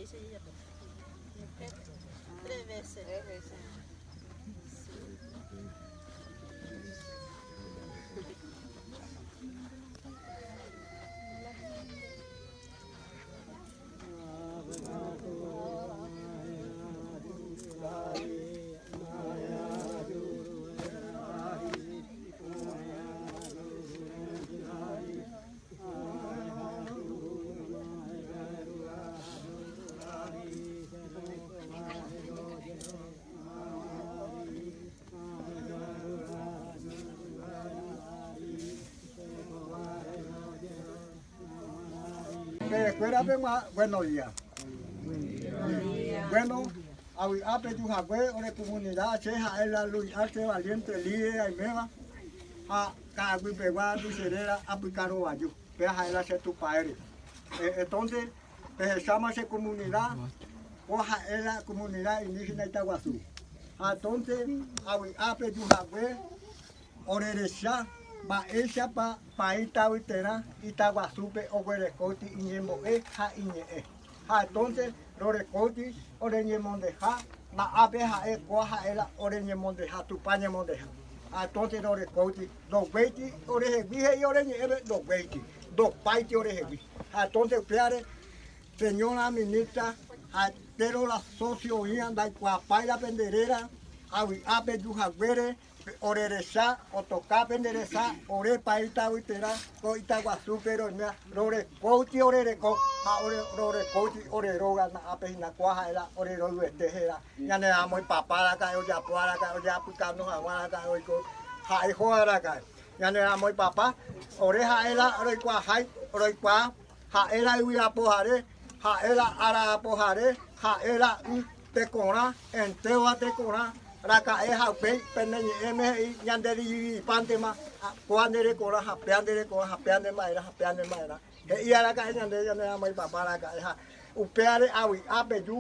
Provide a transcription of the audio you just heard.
Péicha ojejapo. Tres veces. Tres veces. Pehekuérape buenos días. Bueno, avy'a pejuhague ore comunidad che ha'e la Luis Arce Valiente líder aiméva ha ka'aguypegua Luis Herrera apyka rovaju. Péa ha'e la che tupãére. Entonces, pehecháma che comunidad, ko ha'e la comunidad indígena Itaguasu. Ha entonces, avy'a pejuhague Orerecha mba'éichapa Paĩ Tavyterã Itaguasúpe oguerekóti iñembo'e ha iñe'ẽ. Ha entonces rorekóti oreñemondeha, na'ápe ha'e kóa ha'e la oreñemondeha, Tupã ñemondeha. Ha entonces rorekóti, ndoguéiti orehegui he'i oreñe'ẽme, ndoguéiti, ndopáiti orehegui. Ha entonces upévare, señora ministra ha entero la socio oĩva ndaikuaapái la pende réra, avy'a peju haguére, Pe ore resa otoka pende resa ore paĩ tavyterã ko itaguasúpe roimea rorekóuti ore reko ha ore rorekóuti ore róga na'ápe hína kóa ha'e la ore royvete héra ñane ramo ipapa raka'e ojapo araka'e ojeapykano hag̃ua raka'e oiko ha'e hóga raka'e ñane ramo ipapa ore ha'e la roikuaahái roikuaa ha'e la yvy apohare ha'e la ára apohare ha'e la y Tekorã, entéva tekorã, raka'e ha upéi pene ñe'ẽme he'i ñande dividipántema, kóa nde rekorã ha péa nde rekorã ha péa nde mba'erã ha péa nde mba'erã. He'i araka'e ñande ñane ramaipapa raka'e ha upévare avy'a peju.